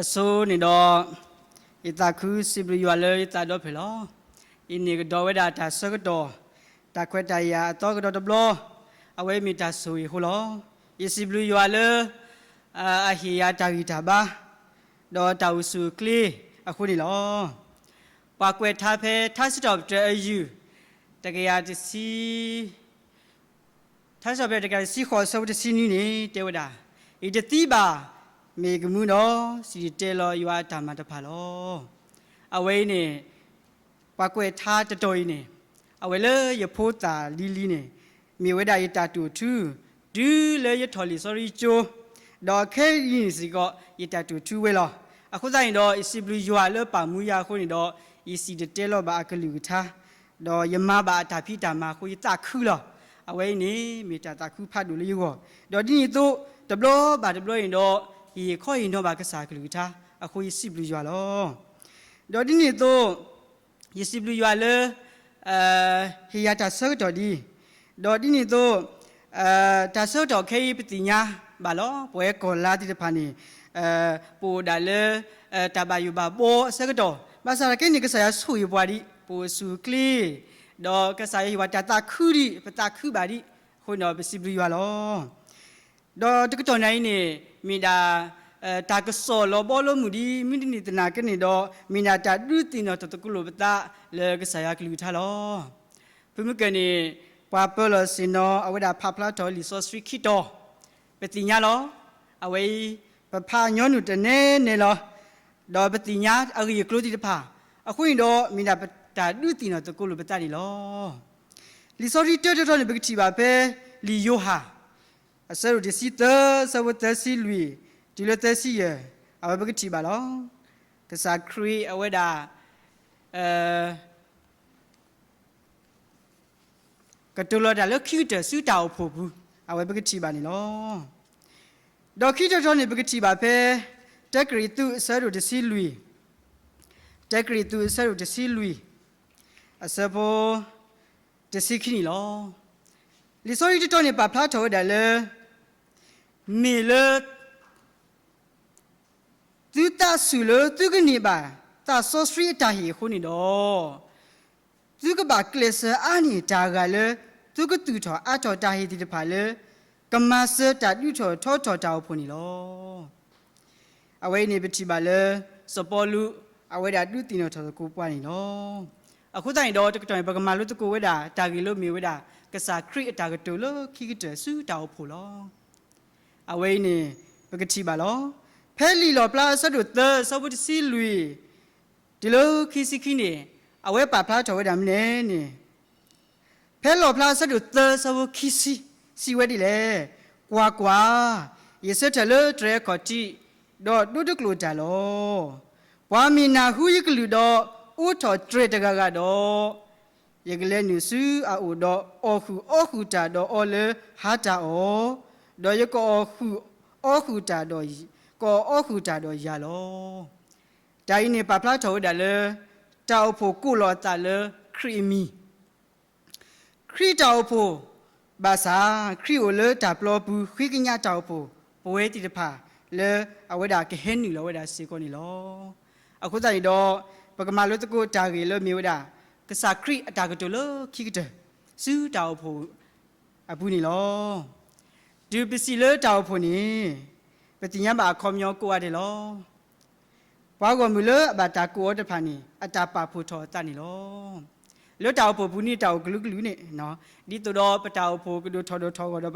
အဆိန့ၣ်ဒီး, ယသးခုစံးဘျုးယွၤလၢယသးဒီဖျၢၣ်လီၤ. ယန့ၢ်ကဒီးဝဲဒၣ်တၢ်ဆၢကတီၢ်, တၢ်ခွဲးတၢ်ယာ်အသီကဒီးတဘျီ, အဝဲမ့ၢ်တၢ်ဆိၣ်ဂ့ၤအဃိလီၤ. ယစံးဘျုးယွၤလၢ အဟ့ၣ်ယၤတၢ်ဂံၢ်တၢ်ဘါ, ဒီးတၢ်အိၣ်ဆူၣ်အိၣ်ချ့အဃိန့ၣ်လီၤ. ပှၤကွဲးထါဖဲထါစံးထီၣ်ပတြၢၤအယုၢ် တကယၤတဆံ ထါစံးထီၣ်ပတြၢၤတကယၤတဆံဃိး အဆၢဖိတဆံနွံန့ၣ် တဲဝဲဒၣ်, ယတသံဘၣ်, မ့ၢ်ယကမူဒီး စံၣ်တဲၤတဲလီၤယွၤအတၢ်မၤတဖၣ်လီၤ. အဝဲအံၤန့ၣ် ပှၤကွဲးထါတတီၤအံၤန့ၣ်, အဝဲလၢယဖိသၣ်လံၤလံၤန့ၣ်, မ့ၢ်ဝဲဒၣ်ယတၢ်တိာ်ထူ, တုၤလၢယထီၣ်လံာ်စီဆှံကၠိ, ဒီးခဲအံၤန့ၣ်စ့ၢ်ကီး ယတၢ်တိာ်ထူဝဲလီၤ. အဃိသတးန့ၣ်ဒီး ယစံးဘျုးယွၤလၢပာ်မူယၤအဃိန့ၣ်ဒီး, ယစံၣ်တဲၤတဲလီၤဘၣ်အကလုၢ်ကထါ, ဒီးယမၤဘၣ်အတၢ်ဖံးတၢ်မၤအဃိ ယသးခုလီၤ. အဝဲအံၤန့ၣ် မ့ၢ်တၢ်သးခုဖးဒိၣ်လၢယဂီၢ်, ဒီးဒ်န့ၣ်အသိး တဘျီဘၣ်တဘျီန့ၣ်ဒီး, ယဟ့ၣ်ခီဟ့ၣ်နီၤဘၣ်ကစၢ်အကလုၢ်ကထါအဃိ ယစံးဘျုးယွၤလီၤ. ဒီးဒ်န့ၣ်အသိး ယစံးဘျုးယွၤလၢ ဟ့ၣ်ယၤတၢ်ဆၢကတီၢ်ဒ်အံၤ, ဒီးဒ်န့ၣ်အသိး တၢ်ဆၢကတီၢ်ခဲအံၤပသ့ၣ်ညါဘၣ်လီၤ. ပဝဲကီၢ်လါသ့ၣ်တဖၣ်န့ၣ် ပအိၣ်ဒၣ်လၢ တၢ်ဘၣ်ယိၣ်ဘၣ်ဘီအဆၢကတီၢ်, ဘၣ်ဆၣ်သနာ်က့န့ၣ် ကစၢ်ယွၤဆိၣ်ဂ့ၤပှၤဒံး, ပအိၣ်ဆူၣ်အိၣ်ချ့, ဒီးကစၢ်ယွၤဟ့ၣ်ပှၤတၢ်သးခုဒံး, ပသးခုဘၣ်ဒံး, အဃိန့ၣ်ဒီး ပစံးဘျုးယွၤလီၤ. ဒီးတကတီၢ်ညါအံၤန့ၣ် မ့ၢ်ဒၣ် တၢ်ကစီၣ်လီၤဘီလိမုၢ်ဒ်မုၢ်တနံၤသနာ်က့န့ၣ်ဒီး, မ့ၢ်ဒၣ်တၢ်ဒုးသ့ၣ်နီၣ်ထီၣ်သကိးလိာ်ပသးလၢကစၢ်ယွၤကလုၢ်ကထါလီၤ. ဖုမုၢ်ကၢၢ်န့ၣ် ပှၤပၢလီၤဆ့ၣ်နီၤအဝဲဒၣ်ဖးဖျါထီၣ်လံာ်စီဆှံခံတီၤ, ပသ့ၣ်ညါလီၤ. အဝဲအံၤ ပဖးညီနုၢ်တနဲနဲလီၤ. ဒီးပသ့ၣ်ညါအဂ့ၢ်အကျိၤသ့ၣ်တဖၣ်, အဃိန့ၣ်ဒီး မ့ၢ်ဒၣ်ပတၢ်ဒုးသ့ၣ်နီၣ်သကိးလိာ်ပသးန့ၣ်လီၤ. လံာ်စီဆှံတၢတတီၤန့ၣ် ပကထံၣ်ဘၣ်ဖဲ လံာ်ယိၤဟၣ် အဆၢဒိၣ်တဆံသၢ အဆၢဖိသၢဆံလွံၢ် တုၤလၢသၢဆံယဲၢ်, အဝဲပကထံၣ်ဘၣ်လီၤ. ကစၢ်ခရံာ်အဝဲဒၣ် ကတိၤလီၤတၢ်လၢခံကတၢၢ်ဆူတၢ်အိၣ်ဖှိၣ်ပူၤ, အဝဲပကထံၣ်ဘၣ်န့ၣ်လီၤ. ဒီးခံတတီၤန့ၣ် ပကထံၣ်ဘၣ်ဖဲ တၢကရံၣ်သူးအဆၢဒိၣ်တဆံလွံၢ်, တၢကရံၣ်သူးအဆၢဒိၣ်တဆံလွံၢ် အဆၢဖိ တဆံခံန့ၣ်လီၤ. လံာ်စီဆှံတတီၤန့ၣ် ပာ်ဖျါထီၣ်ဝဲဒၣ်လၢ မ့ၢ်လၢ သုသးဆူၣ်လၢသုကန့ၢ်ဘၣ် သးစီဆှံအတၢ်ဟ့ၣ်အဃိန့ၣ်ဒီး, သုကဘၣ်ကျဲးစၢးအါန့ၢ်တၢ်ဂၤလၢ သုကသူၣ်ထီၣ်အါထီၣ်တၢ်ဟ့ၣ်သ့ၣ်တဖၣ်လၢ ကမၤစၢၤတၢ်ဒုးထီၣ်ထီထီၣ်တၢ်အိၣ်ဖှိၣ်န့ၣ်လီၤ. အဝဲအံၤန့ၣ် ပထံၣ်ဘၣ်လၢ စီၤပီလူး အဝဲဒၣ်ဒုးသ့ၣ်နီၣ်ထီၣ်သကိးပှၤန့ၣ်လီၤ. အဃိသတးန့ၣ်ဒီး တကတီၢ်န့ၣ် ပကမၤလိသကိးဝဲဒၣ် တၢ်ဂ့ၢ်လၢမ့ၢ်ဝဲဒၣ် ကစၢ်ခရံာ်အတၢ်ကတိၤလၢခံကတၢၢ်ဆူတၢ်အိၣ်ဖှိၣ်လီၤ. အဝဲအံၤန့ၣ် ပကထံၣ်ဘၣ်လီၤ. ဖဲလံာ်လီၣ်ဖျါအဆၢဒိၣ်သၢ အဆၢဖိတဆံလွံၢ် တုၤလၢခံဆံခံန့ၣ် အဝဲပာ်ဖျါထီၣ်ဝဲဒၣ်မနုၤလဲၣ်န့ၣ်, ဖဲလီၣ်ဖျါအဆၢဒိၣ်သၢ အဆၢဖိခံဆံ စံးဝဲဒ်လဲၣ်, ကွၢ်ကွၢ်, ယဆၢထၢၣ်လၢတြဲၤအခီၣ်ထံး, ဒီးဒိတကျိာ်တၢ်လီၤ. ပှၤမ့ၢ်နၢ်ဟူယကလုၢ်ဒီး အိးထီၣ်တြဲၤတဂၤဂၤဒီး, ယကလဲၤနုာ်ဆူအအိၣ်ဒီး အီၣ်ဃုာ်အီဃုာ်တၢ်ဒီးအီၤလၢဟါတၢ်အီၣ်, ဒီးယကအီၣ်ဃုာ်အီဃုာ်တၢ်ဒီး, ကအီၣ်အီဃုာ်တၢ်ဒီးယၤလီၤ. တၢ်အံၤန့ၣ် ပာ်ဖျါထီၣ်ဝဲဒၣ်လၢ တၢ်အိၣ်ဖှိၣ်ကိးလီၤအသးလၢခရံာ်အမံၤ ခရံာ်တၢ်အိၣ်ဖှိၣ်ဘၣ်ဆၣ် ခရံာ်အိၣ်လၢတၢ်ပျီပူၤ ဃ့ကညးတၢ်အိၣ်ဖှိၣ် ပဝဲသ့ၣ်တဖၣ်လၢအဝဲဒၣ်ကဟဲနုာ်လီၤဝဲဒၣ်စ့ၢ်ကီးန့ၣ်လီၤ. အဃိသတးန့ၣ်ဒီး ပကမၤလိသကိးတၢ်ဂ့ၢ်လၢမ့ၢ်ဝဲဒၣ် ကစၢ်ခရံာ်အတၢ်ကတိၤလၢခံကတၢၢ် ဆူတၢ်အိၣ်ဖှိၣ်အပူၤန့ၣ်လီၤ. တုၤပစံးလၢတၢ်အိၣ်ဖှိၣ်န့ၣ် ပသ့ၣ်ညါဘၣ်အခီပညီကိးဂၤဒဲးလီၤ. ပှၤဂီၢ်မုၢ်လၢအဘၣ်တၢ်ကိးအီၤတဖၣ်န့ၣ် အတၢ်ပာ်ဖှိၣ်ထီၣ်အသးန့ၣ်လီၤ. လၢတၢ်အိၣ်ဖှိၣ်ပူၤန့ၣ် တၢ်အိၣ်ကလုာ်ကလုာ်န့ၣ်, ဒ်သိးဒီးပတၢ်အိၣ်ဖှိၣ်ကဒိၣ်ထီၣ်ဒိၣ်ထီၣ်အဂီၢ်ဒီး ပဘၣ်ဂုာ်ကျဲး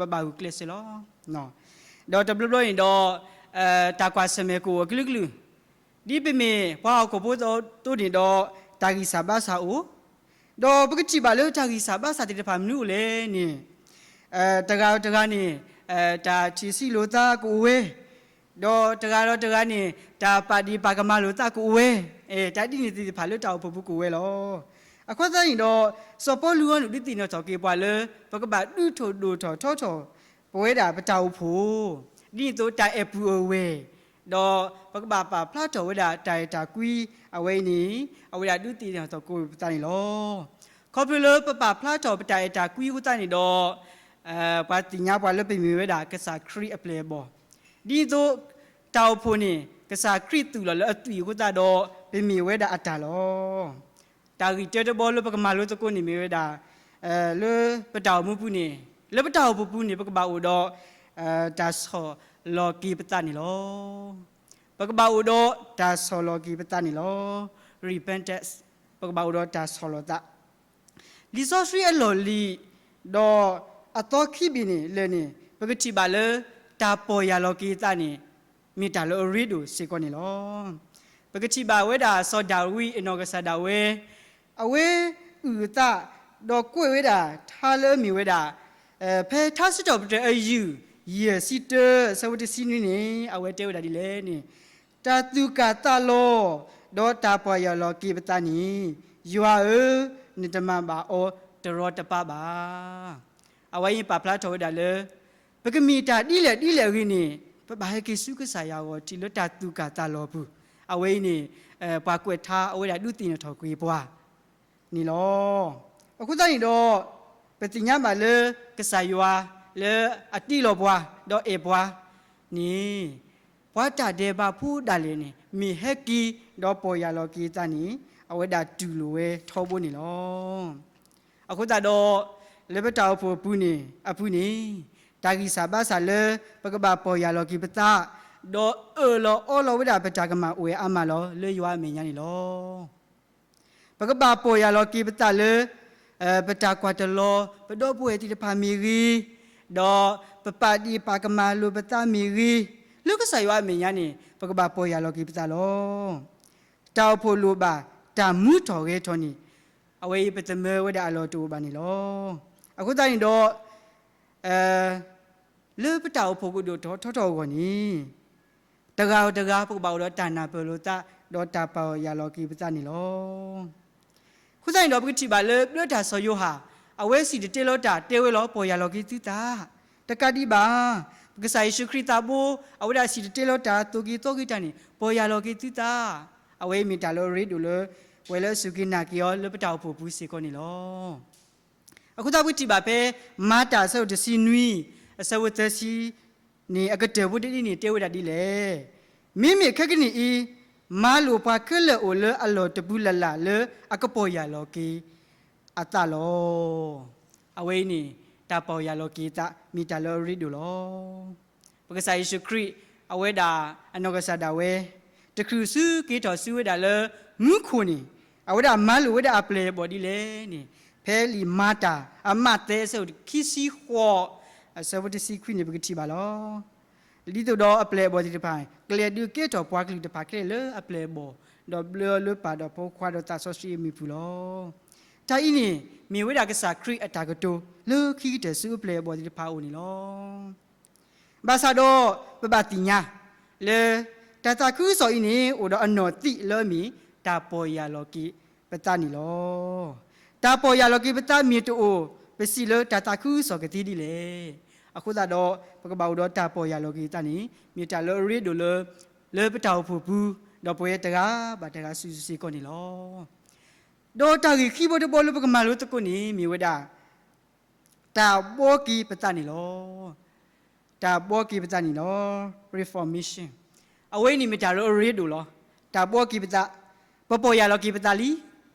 စၢးလီၤ. ဒီးတဘျီဘျီန့ၣ်ဒီး တၢ်ကွၢ်ဆၢၣ်မဲာ်ကအိၣ်အကလုာ်ကလုာ်, ဒ်ပမ့ၢ်ပှၤဟီၣ်ခိၣ်ဖိအသိးန့ၣ်ဒီး တၢ်ဂံၢ်စၢ်ဘါစၢ်အိၣ်, ဒီးပကထံၣ်ဘၣ်လၢတၢ်ဂံၢ်စၢ်ဘါစၢ်သ့ၣ်တဖၣ်မနုၤအိၣ်လဲၣ်န့ၣ်, တဂၤဒီးတဂၤန့ၣ် တၢ်ထံၣ်ဆံးလိာ်သးကအိၣ်ဝဲ, ဒီးတဂၤဒီးတဂၤန့ၣ် တၢ်ပာ်ဒ့ၣ်ပာ်ကမၣ်လိာ်သးကအိၣ်ဝဲ, တၢ်ဒ်န့ၣ်သ့ၣ်တဖၣ်လၢတၢ်အိၣ်ဖှိၣ်ပူၤကအိၣ်ဝဲလီၤ. အခီသတးန့ၣ်ဒီး စီၤပီလူးအံၤန့ၣ် ဒုးသ့ၣ်နီၣ်ထီၣ်က့ၤပှၤလၢ ပကဘၣ်ဒုးထီၣ်ဒိၣ်ထီၣ်ထီထီၣ် ပဝဲဒၣ်ပတၢ်အိၣ်ဖှိၣ်, ဒ်န့ၣ်အသိးတၢ်အဲၣ်ပုၢ်အဝဲၢ်, ဒီးပကဘၣ်ပာ်ဖျါထီၣ်ဝဲဒၣ်တၢ်အဲၣ်တၢ်ကွံ အဝဲအံၤန့ၣ် အဝဲဒၣ်ဒုးသ့ၣ်နီၣ်ထီၣ်သကိးပသးန့ၣ်လီၤ. ခီဖျိလၢပပာ်ဖျါထီၣ်ပတၢ်အဲၣ်တၢ်ကွံအဃိသတးန့ၣ်ဒီး ပှၤသ့ၣ်ညါပှၤလၢပမ့ၢ်ဝဲဒၣ်ကစၢ်ခရံာ်အပျဲၢ်အဘီၣ်, ဒ်သိးတၢ်အိၣ်ဖှိၣ်န့ၣ် ကစၢ်ခရံာ်သူၣ်လီၤလၢအသွံၣ်အဃိသတးဒီး ပမ့ၢ်ဝဲဒၣ်အတၢ်လီၤ. တၢ်ဂ့ၢ်တၢတဘီလၢပကမၤလိသကိးန့ၣ်မ့ၢ်ဝဲဒၣ် လၢပတၢ်အိၣ်မူပူၤန့ၣ် လၢပတၢ်အိၣ်ဖှိၣ်ပူၤန့ၣ် ပကဘၣ်အိၣ်ဒီး တၢ်ဆီၣ်လီၤက့ၤပသးန့ၣ်လီၤ. ပကဘၣ်အိၣ်ဒီးတၢ်ဆီၣ်လီၤက့ၤပသးန့ၣ်လီၤ. Repentance ပကဘၣ်အိၣ်ဒီးတၢ်ဆီၣ်လီၤသး လံာ်စီဆှံအလီၢ်လံၤ ဒီးအသီခံဘ့ၣ်န့ၣ်လၢာ်န့ၣ် ပကထံၣ်ဘၣ်လၢ တၢ်ပီၢ်ယၢ်လီၤက့ၤသးန့ၣ် မ့ၢ်တၢ်လၢအရ့ဒိၣ်စ့ၢ်ကီးန့ၣ်လီၤ. ပကထံၣ်ဘၣ်ဝဲဒၣ်စီၤဒၤဝံးအနီၢ်ကစၢ်ဒၣ်ဝဲ အဝဲအုၣ်အသး ဒီးကွဲးဝဲဒၣ်ထါလၢအမ့ၢ်ဝဲဒၣ် ဖဲထါစံးထီၣ်ပတြၢၤအယုၢ် ယဲၢ်ဆံတၢ အဆၢဖိတဆံနွံန့ၣ် အဝဲတဲဝဲဒၣ်ဒ်လဲၣ်န့ၣ် တၢ်သူၣ်ကၢ်သးလီၤ ဒီးတၢ်ပီၢ်ယၢ်လီၤက့ၤပသးန့ၣ် ယွၤဧၢ, နတမၤဘၣ်အီၤတရီတပါဘၣ်. အဝဲအံၤပာ်ဖျါထီၣ်ဝဲဒၣ်လၢ ပကမ့ၢ်တၢ်ဒ်လဲၣ်ဒ်လဲၣ်အဂ့ၢ်န့ၣ် ပဘၣ်ဟဲက့ၤဆူကစၢ်ယွၤအဂီၢ်ထံးလၢတၢ်သူၣ်ကၢ်သးလီၤအပူၤ, အဝဲအံၤန့ၣ် ပှၤကွဲးထါအဝဲဒၣ်ဒုးသ့ၣ်နီၣ်ထီၣ်က့ၤပှၤန့ၣ်လီၤ. အဃိသတးန့ၣ်ဒီး ပသ့ၣ်ညါဘၣ်လၢ ကစၢ်ယွၤလၢအတ့လီၤပှၤ ဒီးအဲၣ်ပှၤန့ၣ် ပှၤတၢ်ဒဲးဘးဖိဒၣ်လဲာ်န့ၣ် မ့ၢ်ဟဲက့ၤဒီးပီၢ်ယၢ်လီၤက့ၤအသးန့ၣ် အဝဲဒၣ်တူၢ်လိာ်ဝဲထီဘိန့ၣ်လီၤ. အဃိသတးဒီး လၢပတၢ်အိၣ်ဖှိၣ်အပူၤန့ၣ် အပူၤန့ၣ် တၢ်ဂံၢ်စၢ်ဘါစၢ်လၢ ပကဘၣ်ပီၢ်ယၢ်လီၤက့ၤပသး ဒီးအၢၣ်လီၤအီလီၤဝဲဒၣ်ပတၢ်ကမၣ်အိၣ်ဝဲအါမးလီၤ လၢယွၤအမဲာ်ညါန့ၣ်လီၤ. ပကဘၣ်ပီၢ်ယၢ်လီၤက့ၤပသးလၢ ပတၢ်ကွၢ်တလီၤ ပဒီပုၢ်ဝဲၢ်သ့ၣ်တဖၣ်မ့ၢ်ဂ့ၤ, ဒီးပပာ်ဒ့ၣ်ပာ်ကမၣ်လိာ်ပသးမ့ၢ်ဂ့ၤ, လၢကစၢ်ယွၤအမဲာ်ညါန့ၣ် ပကဘၣ်ပီၢ်ယၢ်လီၤက့ၤပသးလီၤ. တၢ်အိၣ်ဖှိၣ်လိၣ်ဘၣ် တၢ်မူထီၣ်ဂဲၤထီၣ်န့ၣ် အဝဲအံၤပသမၢဝဲဒၣ်အလီၢ်တအိၣ်ဘၣ်န့ၣ်လီၤ. အဃိသတးန့ၣ်ဒီး လၢပတၢ်အိၣ်ဖှိၣ်ကဒိၣ်ထီၣ်ထီထီၣ်အဂီၢ်န့ၣ် တဂၤဧိၤတဂၤ ပကဘၣ်အိၣ်ဒီးတၢ်နၢ်ပၢၢ်လိာ်သး ဒီးတၢ်ပီၢ်ယၢ်လီၤက့ၤပသးန့ၣ်လီၤ. အဃိသတးန့ၣ်ဒီး ပကထံၣ်ဘၣ်လၢ ဘျၢတၢ်စီၤယိၤဟၣ် အဝဲစံၣ်တဲၤတဲလီၤတၢ်တဲဝဲလီၤ ပီၢ်ယၢ်လီၤက့ၤသုသး, တကးဒံးဘၣ် ပကစၢ်ယ့ၣ်ၡူးခရံာ်သးဘိ အဝဲဒၣ်စံၣ်တဲၤတဲလီၤတၢ် သိၣ်က့ၤသီက့ၤတၢ်န့ၣ် ပီၢ်ယၢ်လီၤက့ၤသုသး, အဝဲအံၤမ့ၢ်တၢ်လၢအရ့ဒိၣ်လၢ ပဝဲလၢအစူၢ်က့ၤနာ်က့ၤအီၤ လၢပတၢ်အိၣ်ဖှိၣ်ပူၤစ့ၢ်ကီးန့ၣ်လီၤ. အဃိသတးပကထံၣ်ဘၣ်ဖဲ မၤတၢ်အဆၢဒိၣ်တဆံနွံ အဆၢဖိသၢဆံန့ၣ် အကတၢၢ်ဖိတဒ်န့ၣ် တဲဝဲဒၣ်ဒ်လဲၣ်, မ့မ့ၢ်ခဲကနံၣ်အံၤ မၤလိာ်ပှၤခဲလၢာ်အိၣ်လၢအလီၢ်တပူၤလၢ်လၢ်လၢအကပီၢ်ယၢ်လီၤက့ၤအသးလီၤ. အဝဲအံၤန့ၣ် တၢ်ပီၢ်ယၢ်လီၤက့ၤအသး မ့ၢ်တၢ်လၢအရ့ဒိၣ်လီၤ. ပကစၢ်ယ့ၣ်ၡူးခရံာ် အဝဲဒၣ်အနီၢ်ကစၢ်ဒၣ်ဝဲ တချုးဆူက့ၤထီၣ်ဆူဝဲဒၣ်လၢ မူခိၣ်န့ၣ် အဝဲဒၣ်မၤလိာ်ဝဲဒၣ်အပျဲၢ်အဘီၣ်ဒ်လဲၣ်န့ၣ် ဖဲလံာ်မၤတၢ် အမးသဲအဆၢဒိၣ်ခံဆံဃိး အဆၢဖိတဆံခွံန့ၣ် ပကထံၣ်ဘၣ်လီၤ. ဒ်သိးဒီးအပျဲၢ်အဘီၣ်သ့ၣ်တဖၣ် ကျဲၤဒုးကဲထီၣ်ပှၤကလုာ်တဖၣ်ခဲလၢာ်လၢအပျဲၢ်အဘီၣ်, ဒီးဘျၢအီၤလၢပၢ်ဒီးဖိခွါဒီးသးစီဆှံအမံၤပူၤလီၤ. တၢ်အံၤန့ၣ် မ့ၢ်ဝဲဒၣ်ကစၢ်ခရံာ်အတၢ်ကတိၤ လၢခံကတၢၢ်ဆူအပျဲၢ်အဘီၣ်သ့ၣ်တဖၣ်အအိၣ်န့ၣ်လီၤ. ဘၣ်ဆၣ်ဒီး ပဘၣ်သ့ၣ်ညါ လၢ တၢ်သးခုကစီၣ်အံၤန့ၣ် အိၣ်ဒီးအနီၢ်သံးလၢအမ့ၢ် တၢ်ပီၢ်ယၢ်လီၤက့ၤပသးန့ၣ်လီၤ. တၢ်ပီၢ်ယၢ်လီၤက့ၤပသးမ့ၢ်တအိၣ် ပစံးလၢတၢ်သးခုကစီၣ်ကသ့ဒ်လဲၣ်. အဃိသတးဒီး ပကဘၣ်အိၣ်ဒီးတၢ်ပီၢ်ယၢ်လီၤက့ၤပသးန့ၣ် မ့ၢ်တၢ်လၢအရ့ဒိၣ်လၢ လၢပတၢ်အိၣ်ဖှိၣ်ပူၤ ဒီးပဝဲတဂၤဘၣ်တဂၤစုာ်စုာ်စ့ၢ်ကီးန့ၣ်လီၤ. ဒီးတၢ်ဂ့ၢ်ခံဘီတဘီလၢပကမၤလိသကိးန့ၣ် မ့ၢ်ဝဲဒၣ် တၢ်ဘှီက့ၤပသးန့ၣ်လီၤ. တၢ်ဘှီက့ၤပသးန့ၣ်လီၤ. Reformation အဝဲအံၤန့ၣ်မ့ၢ်တၢ်လၢအရ့ဒိၣ်လီၤ. တၢ်ဘှီက့ၤပသး, ပပီၢ်ယၢ်လီၤက့ၤပသးလံ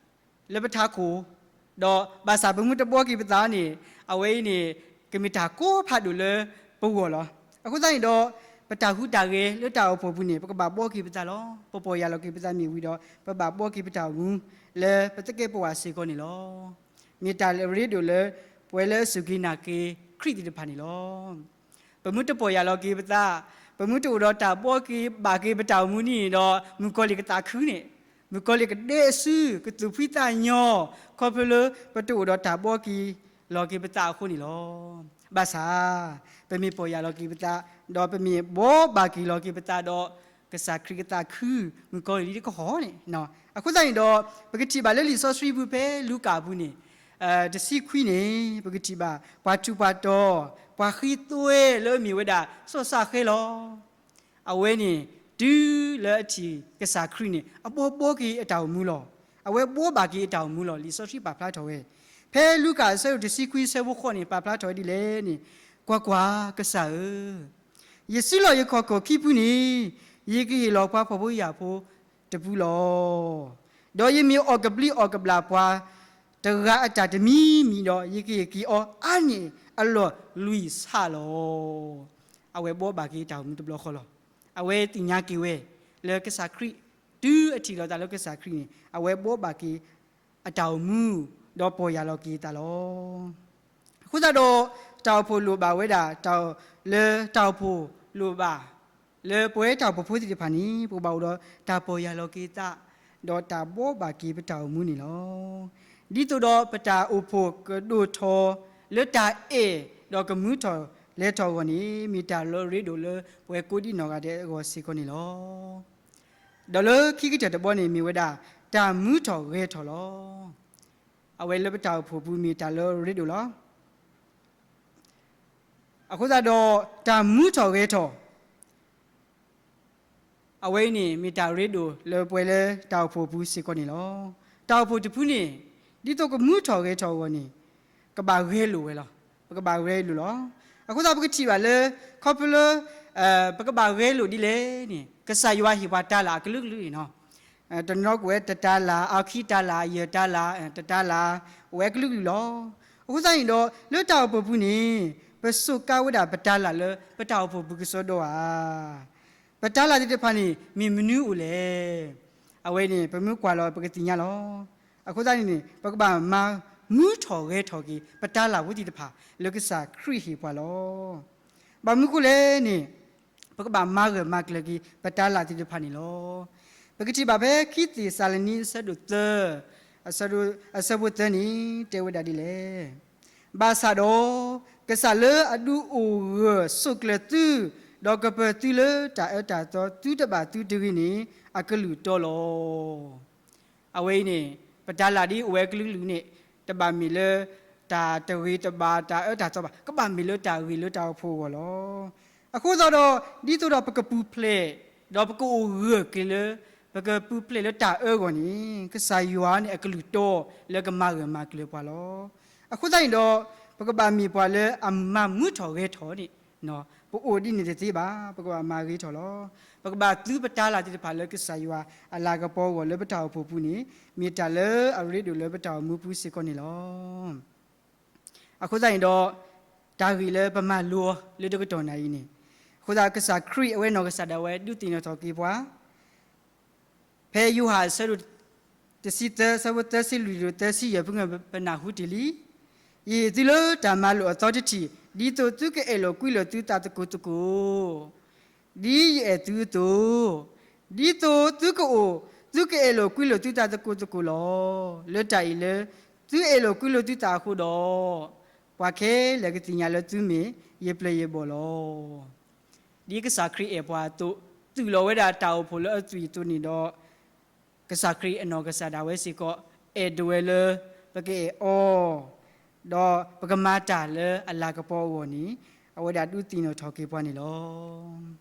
လၢပထးခိၣ်, ဒီးဘၣ်ဆၣ်ပမ့ၢ်တဘှီက့ၤပသးန့ၣ် အဝဲအံၤန့ၣ် ကမ့ၢ်တၢ်ကိးဖးဒိၣ်လၢပဂီၢ်လီၤ. အဃိသတးန့ၣ်ဒီး ပတၢ်ဟူးတၢ်ဂဲၤလၢတၢ်အိၣ်ဖှိၣ်ပူၤန့ၣ် ပကဘၣ်ဘှီက့ၤပသးလီၤ. ပပီၢ်ယၢ်လီၤက့ၤပသးမ့ၢ်ဝံၤဒီး ပဘၣ်ဘှီက့ၤပတၢ်အိၣ်မူ လၢပသကဲးပဝးစ့ၢ်ကီးန့ၣ်လီၤ. မ့ၢ်တၢ်လၢအရ့ဒိၣ်လၢ ပဝဲလၢအစူၢ်က့ၤနာ်က့ၤခရံာ်သ့ၣ်တဖၣ်န့ၣ်လီၤ. ပမ့ၢ်တပီၢ်ယၢ်လီၤက့ၤပသး, ပမ့ၢ်တအိၣ်ဒီးတၢ်ဘှီက့ၤဘၣ်က့ၤပတၢ်အိၣ်မူန့ၣ်ဒီး မုၣ်ကီၤလံၢ်ကသးခုန့ၣ်, မုၣ်ကီၤလံၢ်ကဒဲအစု ကသူၣ်ဖှံသးညီ, ခီဖျိလၢပတအိၣ်ဒီးတၢ်ဘှီက့ၤလီၤက့ၤပသးအဃိန့ၣ်လီၤ. ဘၣ်ဆၣ် ပမ့ၢ်ပီၢ်ယၢ်လီၤက့ၤပသး, ဒီးပမ့ၢ်ဘှီဘၣ်က့ၤလီၤက့ၤပသးဒီး ကစၢ်ခရံာ်ကသးခု မုၣ်ကီၤလံၢ်လံတကဟီၣ်န့ၣ်. အဃိသတးန့ၣ်ဒီး ပကထံၣ်ဘၣ်လၢလံာ်စီဆှံပူၤဖဲလူၤကၣ်အပူၤန့ၣ် တဆံခွံန့ၣ် ပကထံၣ်ဘၣ် ပှၤထူးပှၤတီၤ, ပှၤဃ့သွဲလၢအမ့ၢ်ဝဲဒၣ် စီၤစးဃဲလီၤ. အဝဲန့ၣ် တုၤလၢအထံၣ်ကစၢ်ခရံာ်န့ၣ် အဘှီဘှီက့ၤအတၢ်အိၣ်မူလီၤ. အဝဲဘှီဘၣ်က့ၤအတၢ်အိၣ်မူလီၤ. လံာ်စီဆှံပာ်ဖျါထီၣ်ဝဲ ဖဲလူၤကၣ်အဆၢဒိၣ်တဆံခွံအဆၢဖိဃိးန့ၣ် ပာ်ဖျါထီၣ်ဝဲဒ်လဲၣ်န့ၣ်, ကွၢ်ကွၢ်, ကစၢ်ဧၢ, ယစုလီၢ်ယခီၣ်ခိၣ်ခံဖုန့ၣ် ယကဟ့ၣ်လီၤပှၤဖှီၣ်ဖိယာ်ဖိတဖုလီၤ. ဒီးယမ့ၢ်အီၣ်ကဘျံးအီၣ်ကဘျၣ်ပှၤတဂၤအတၢ်တမံၤမံၤဒီး ယကဟ့ၣ်က့ၤအီၤအါန့ၢ်အလီၢ်လွံၢ်ဆၣ်လီၤ. အဝဲဘှီဘၣ်က့ၤတၢ်အိၣ်မူတဘျီဃီလီၤ. အဝဲသ့ၣ်ညါက့ၤဝဲ လၢကစၢ်ခရံာ် တုၤအထံၣ်လိာ်သးလၢကစၢ်ခရံာ်န့ၣ် အဝဲဘှီဘၣ်က့ၤအတၢ်အိၣ်မူ ဒီးပီၢ်ယၢ်လီၤက့ၤအသးလီၤ. အဃိသတးဒီး တၢ်အိၣ်ဖှိၣ်လိၣ်ဘၣ်ဝဲဒၣ် တၢ်လၢတၢ်အိၣ်ဖှိၣ်လိၣ်ဘၣ် လၢပဝဲတၢ်အိၣ်ဖှိၣ်ဖိသ့ၣ်တဖၣ်န့ၣ် ပကဘၣ်အိၣ်ဒီးတၢ်ပီၢ်ယၢ်လီၤက့ၤသး ဒီးတၢ်ဘှီဘၣ်က့ၤပတၢ်အိၣ်မူန့ၣ်လီၤ. ဒ်သိးဒီးပတၢ်အိၣ်ဖှိၣ်ကဒိၣ်ထီၣ် လၢတၢ်အဲၣ်ဒီးကမူထီၣ်လဲၤထီၣ်အဂီၢ်န့ၣ် မ့ၢ်တၢ်လၢအရ့ဒိၣ်လၢပဝဲကိးဒံနီၢ်ဂၤဒဲးအဂီၢ်စ့ၢ်ကီးန့ၣ်လီၤ. ဒီးလၢခံကတၢၢ်တဘီန့ၣ်မ့ၢ်ဝဲဒၣ် တၢ်မူထီၣ်ဂဲၤထီၣ်လီၤ. အဝဲလၢပတၢ်အိၣ်ဖှိၣ်ပူၤမ့ၢ်တၢ်လၢအရ့ဒိၣ်လီၤ. အဃိသတးဒီး တၢ်မူထီၣ်ဂဲၤထီၣ် အဝဲအံၤန့ၣ် မ့ၢ်တၢ်ရ့ဒိၣ်လၢပဝဲလၢတၢ်အိၣ်ဖှိၣ်အပူၤစ့ၢ်ကီးန့ၣ်လီၤ. တၢ်အိၣ်ဖှိၣ်တဖုန့ၣ် ဒ်သိးကမူထီၣ်ဂဲၤထီၣ်အဂီၢ်န့ၣ် ကဘၣ်ဂဲၤလိာ်ဝဲလီၤ. ပကဘၣ်ဂဲၤလိာ်လီၤ. အဃိသတးပကထံၣ်ဘၣ်လၢ ခီဖျိလၢ ပကဘၣ်ဂဲၤလိာ်ဒ်လဲၣ်န့ၣ် ကစၢ်ယွၤဟ့ၣ်ပှၤတၤလၣ်အကလုာ်ကလုာ်န့ၣ် တနီၤကအိၣ်ဝဲတတၤလၣ် အခံတၤလၣ် ယဲၢ်တၤလၣ် တတၤလၣ် အိၣ်ဝဲအကလုာ်ကလုာ်လီၤ. အဃိသတးန့ၣ်ဒီး လၢတၢ်အိၣ်ဖှိၣ်ပူၤန့ၣ် ပစူးကါဝဲဒၣ်ပတၤလၣ်လၢပတၢ်အိၣ်ဖှိၣ်ပူၤကစီဒီဧါ. ပတၤလၣ်သ့ၣ်တဖၣ်န့ၣ် မ့ၢ်မနုၤအိၣ်လဲၣ်. အဝဲန့ၣ် ပမ့ၢ်ကွၢ်လီၤပကသ့ၣ်ညါလီၤ. အဃိသတးန့ၣ်န့ၣ် ပကဘၣ်မၤမူထီၣ်ဂဲၤထီၣ်က့ၤ ပတၤလၣ်ဖိသ့ၣ်တဖၣ် လၢကစၢ်ခရံာ်ဟ့ၣ်ပှၤလီၤ. ဘၣ်မနုၤဃိလဲၣ်န့ၣ် ပကဘၣ်မၤဂၢၢ်မၤကျၢၤက့ၤ ပတၤလၣ်သ့ၣ်တဖၣ်န့ၣ်လီၤ. ပကထံၣ်ဘၣ်ဖဲခံသ့းစၤလနံအဆၢဒိၣ်သၢ အဆၢဒိၣ် အဆၢဖိသၢန့ၣ် တဲဝဲဒၣ်ဒ်လဲၣ်. ဘၣ်ဆၣ်ဒီး ကစၢ်လၢအဒုးအိၣ်ဂၢၢ်ဆိးကျၢၤသု, ဒီးကပၢၤသုလၢတၢ်အၢတၢ်သီသုတဘၣ်သုတဂ့ၤန့ၣ် အကလုၢ်တီလီၤ. အဝဲအံၤန့ၣ် ပတၤလၣ်ဒ်အိၣ်ဝဲအကလုာ်ကလုာ်န့ၣ် တဘၣ်မ့ၢ်လၢ တၢ်တဂ့ၤတဘၣ်တၢ်အၢတၢ်သီဘၣ်, ကဘၣ်မ့ၢ်လၢတၢ်ဂ့ၤလၢတၢ်အိၣ်ဖှိၣ်အဂီၢ်လီၤ. အဃိသတးဒီး ဒ်သိးဒီးပကပူၤဖျဲး ဒီးပကအိၣ်ဂၢၢ်ကျၢၤလၢ ပကပူၤဖျဲးလၢတၢ်အၢအဂီၢ်န့ၣ် ကစၢ်ယွၤန့ၣ်အကလုၢ်တီလၢကမၤဂၢၢ်မၤကျၢၤပှၤလီၤ. အဃိသတးန့ၣ်ဒီး ပကဘၣ်မ့ၢ်ပှၤလၢအမၤမူထီၣ်ဂဲၤထီၣ်န့ၣ် ပအိၣ်ဒ်န့ၣ်တသ့ဘၣ်, ပကဘၣ်မၤဂ့ၤထီၣ်လီၤ. ပကဘၣ်သုပတၤလၣ်သ့ၣ်တဖၣ်လၢကစၢ်ယွၤအလၤကပီၤအဂီၢ်လၢပတၢ်အိၣ်ဖှိၣ်ပူၤန့ၣ် မ့ၢ်တၢ်လၢအရ့ဒိၣ်လၢပတၢ်အိၣ်မူပူၤစ့ၢ်ကီးန့ၣ်လီၤ. အဃိသတးန့ၣ်ဒီး တၢ်ဂ့ၢ်လၢပမၤလိအီၤလၢတကတီၢ်နၣ်အံၤန့ၣ်, အဃိသတးကစၢ်ခရံာ်အဝဲနီၢ်ကစၢ်ဒၣ်ဝဲဒုးသ့ၣ်နီၣ်ထီၣ်က့ၤပှၤ ဖဲယိၤဟၣ်အဆၢဒိၣ်တဆံသၢ အဆၢဖိသၢဆံလွံၢ်ဒီးသၢဆံယဲၢ်ဖု ပနၢ်ဟူတ့ၢ်လံ, ယဟ့ၣ်သုလၢတၢ်မၤလိာ်အသီတထံၣ်, ဒ်သိးသုကအဲၣ်လိာ်ကွံလိာ်သုသးသကိးသကိး ဒ်ယအဲၣ်သုအသိး, ဒ်သိးသုကအိၣ်, သုကအဲၣ်လိာ်ကွံလိာ်သုသးသကိးသကိးလီၤ. လၢတၢ်အံၤလၢ သုအဲၣ်လိာ်ကွံလိာ်သုသးအဃိဒီး, ပှၤခဲလၢာ်ကသ့ၣ်ညါလၢသုမ့ၢ်ယပျဲၢ်ယဘီၣ်လီၤ. ဒ်ကစၢ်ခရံာ်အဲၣ်ပှၤအသိး, သူၣ်လီၤဝဲဒၣ်တၢ်အိၣ်ဖှိၣ်လၢအသွံၣ်အသိးန့ၣ်ဒီး, ကစၢ်ခရံာ်အနီၢ်ကစၢ်ဒၣ်ဝဲစ့ၢ်ကီး အဲၣ်ဒိးဝဲလၢ ပကအဲၣ်အီၤ, ဒီးပကမၤတၢ်လၢအလၤကပီၤအဂီၢ်န့ၣ်, အဝဲဒၣ်ဒုးသ့ၣ်နီၣ်ထီၣ်က့ၤပှၤန့ၣ်လီၤ.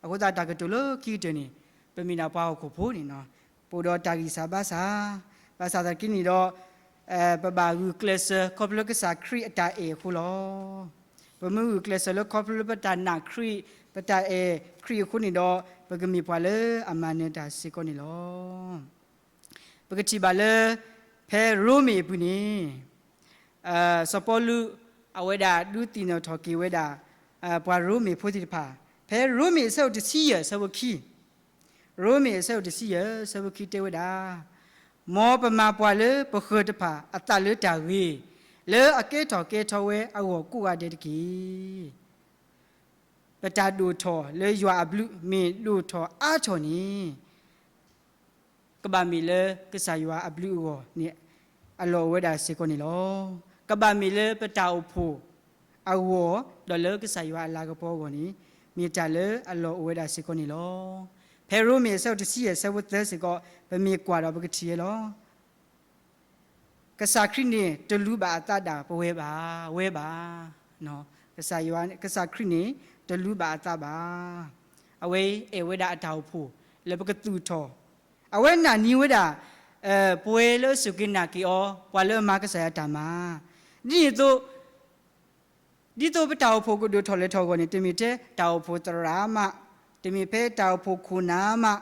အဃိသတးတၢ်ကတိၤလၢခံကတၢၢ်န့ၣ်, ပမ့ၢ်ဒၣ်ပှၤဟီၣ်ခိၣ်ဖိန့ၣ်, ပအိၣ်ဒီးတၢ်ဂံၢ်စၢ်ဘါစၢ်, ဘၣ်ဆၣ်သနာ်က့န့ၣ်ဒီး ပဘၣ်ဂုာ်ကျဲးစၢးခီဖျိကစၢ်ခရံာ်အတၢ်အဲၣ်အဃိလီၤ. ပမ့ၢ်ဂုာ်ကျဲးစၢးလၢခီဖျိလၢပတၢ်နာ်ခရံာ်, ပတၢ်အဲၣ်ခရံာ်အဃိန့ၣ်ဒီး, ပကမ့ၢ်ပှၤလၢအမၤနၢၤတၢ်စ့ၢ်ကီးန့ၣ်လီၤ. ပကထံၣ်ဘၣ်လၢ ဖဲရိမ့ၤအပူၤန့ၣ် စီၤပီလူး အဝဲဒၣ်ဒုးသ့ၣ်နီၣ်ထီၣ်က့ၤဝဲဒၣ် ပှၤရိမ့ၤဖိသ့ၣ်တဖၣ်, ဖဲရိမ့ၤအဆၢဒိၣ်တဆံယဲၢ်အဆၢဖိခံ, ရိမ့ၤအဆၢဒိၣ်တဆံယဲၢ်အဆၢဖိခံတဲဝဲဒၣ်, မ်ပမၤပှၤလၢပဃၢၤတဖၣ်အသးလၢတၢ်ဂ့ၤ, လၢအကဲထီၣ်ကဲထီဝဲအဂီၢ်ကိးဂၤဒဲးတက့ၢ်. ပတၢ်ဒိၣ်ထီၣ်လၢယွၤအဘျုးမ့ၢ်ဒိၣ်ထီၣ်အါထီၣ်န့ၣ် ကဘၣ်မ့ၢ်လၢကစၢ်ယွၤအဘျုးအဂီၢ်န့ၣ် အလီၢ်အိၣ်ဝဲဒၣ်စ့ၢ်ကီးန့ၣ်လီၤ. ကဘၣ်မ့ၢ်လၢပတၢ်အိၣ်ဖှိၣ်အဂီၢ် ဒီးလၢကစၢ်ယွၤအလၤကပီၤအဂီၢ်န့ၣ် မ့ၢ်တၢ်လၢအလီၢ်အိၣ်ဝဲဒၣ်စ့ၢ်ကီးန့ၣ်လီၤ. ဖဲရိမ့ၤအဆၢဒိၣ်တဆံယဲၢ်အဆၢဖိသၢစ့ၢ်ကီး ပမ့ၢ်ကွၢ်ဒီးပကထံၣ်ဝဲလီၤ. ကစၢ်ခရံာ်န့ၣ်တလူၤဘၣ်အသးဒၣ်ပဝဲဘၣ်, ဝဲဘၣ်. ကစၢ်ယွၤ, ကစၢ်ခရံာ်န့ၣ်တလူၤဘၣ်အသးဘၣ်. အဝဲအဲၣ်ဝဲဒၣ်အတၢ်အိၣ်ဖှိၣ်လၢပကသူၣ်ထီၣ်, အဝဲနာ်န့ၢ်ဝဲဒၣ် ပဝဲလၢအစူၢ်က့ၤနာ်က့ၤအီၤ ပှၤလၢအမၤကစၢ်ယွၤတၢ်မၤ, ဒ်န့ၣ်အသိး ဒ်သိးပတၢ်အိၣ်ဖှိၣ်ကဒိၣ်ထီၣ်လဲၤထီၣ်အဂီၢ်န့ၣ် တမ့ၢ်ထဲတၢ်အိၣ်ဖှိၣ်သရၣ်မး, တမ့ၢ်ဖဲတၢ်အိၣ်ဖှိၣ်ခိၣ်နၢ်မး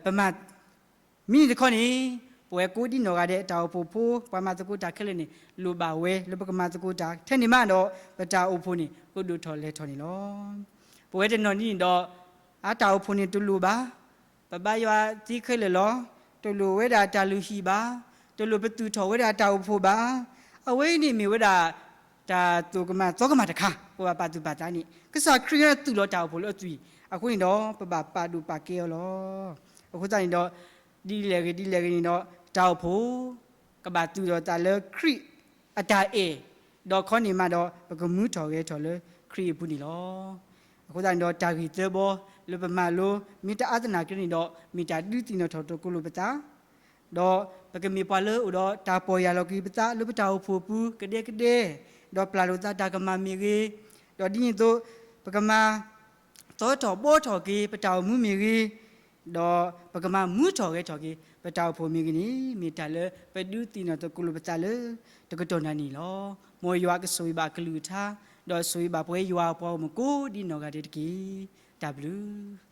ပမၤ မံၤန့ၣ်တခီန့ၣ် ပဝဲကိးဒ်နီၢ်ဂၤဒဲး တၢ်အိၣ်ဖှိၣ်ဖိ ပှၤမၤသကိးတၢ်ခဲလၢာ်န့ၣ် လိၣ်ဘၣ်ဝဲလၢပကမၤသကိးတၢ် ထဲန့ၣ်မးဒီး ပတၢ်အိၣ်ဖှိၣ်န့ၣ် ကဒိၣ်ထီၣ်လဲၤထီၣ်န့ၣ်လီၤ. ပဝဲတနီၤန့ၣ်ဒီး အတၢ်အိၣ်ဖှိၣ်န့ၣ်တလိၣ်ဘၣ်, ပဘါယွၤသ့ခဲလၢာ်လီၤ, တလိၣ်ဝဲဒၣ်တၢ်လုၢ်ဟံၣ်ဘၣ်, တလိၣ်ပသူၣ်ထီၣ်ဝဲဒၣ်တၢ်အိၣ်ဖှိၣ်ဘၣ်. အဝဲအံၤန့ၣ်မ့ၢ်ဝဲဒၣ် တၢ်သိၣ်ကမၣ်သီကမၣ်တခါ ပဘၣ်ပာ်သူၣ်ပာ်သးန့ၣ် ကစၢ်ခရံာ်အသူၣ်လီၤတၢ်အိၣ်ဖှိၣ်လၢအသွံၣ်အဃိန့ၣ်ဒီး ပဘၣ်ပာ်ဒိၣ်ပာ်ကဲအီၤလီၤ. အဃိသတးန့ၣ်ဒီး ဒ်လဲၣ်ဂ့ၤဒ်လဲၣ်ဂ့ၤန့ၣ်ဒီး တၢ်အိၣ်ဖှိၣ် ကဘၣ်သူၣ်ထီၣ်သးလၢခရံာ်အတၢ်အဲၣ်, ဒီးခီန့ၣ်မးဒီး ပကမူထီၣ်ဂဲၤထီၣ်လၢခရံာ်အပူၤန့ၣ်လီၤ. အဃိသတးန့ၣ်ဒီး တၢ်ဂ့ၢ်သၢဘီလၢပမၤလိ မ့ၢ်တအါသနာ်က့န့ၣ်ဒီး မ့ၢ်တၢ်ဒုးသ့ၣ်နီၣ်ထီၣ်တကိးလိာ်ပသး ဒီးပကမ့ၢ်ပှၤလၢအိၣ်ဒီးတၢ်ပီၢ်ယၢ်လီၤက့ၤပသးလၢပတၢ်အိၣ်ဖှိၣ်ပူၤ ကဒဲကဒဲ, ဒီးပျၢ်လိာ်သးတၢ်ကမၣ်မ့ၢ်ဂ့ၤ, ဒီးဒ်န့ၣ်အသိး ပကမၤ သီထီၣ်ဘှီထီၣ်က့ၤ ပတၢ်အိၣ်မူမ့ၢ်ဂ့ၤ, ဒီးပကမၤမူထီၣ်ဂဲၤထီၣ်က့ၤ ပတၢ်အိၣ်ဖှိၣ်မ့ၢ်ဂ့ၤန့ၣ် မ့ၢ်တၢ်လၢပဒုးသ့ၣ်နီၣ်သကိးလိာ်ပသးလၢ တကတီၢ်နၣ်န့ၣ်လီၤ. မ်ယွၤကဆိၣ်ဂ့ၤဘၣ်အကလုၢ်ကထါ, ဒီးဆိၣ်ဂ့ၤဘၣ်ပဝဲယွၤအပှၤဂီၢ်မုၢ်ကိးဒ်နီၢ်ဂၤဒဲးတက့ၢ်. တၢ်ဘျုး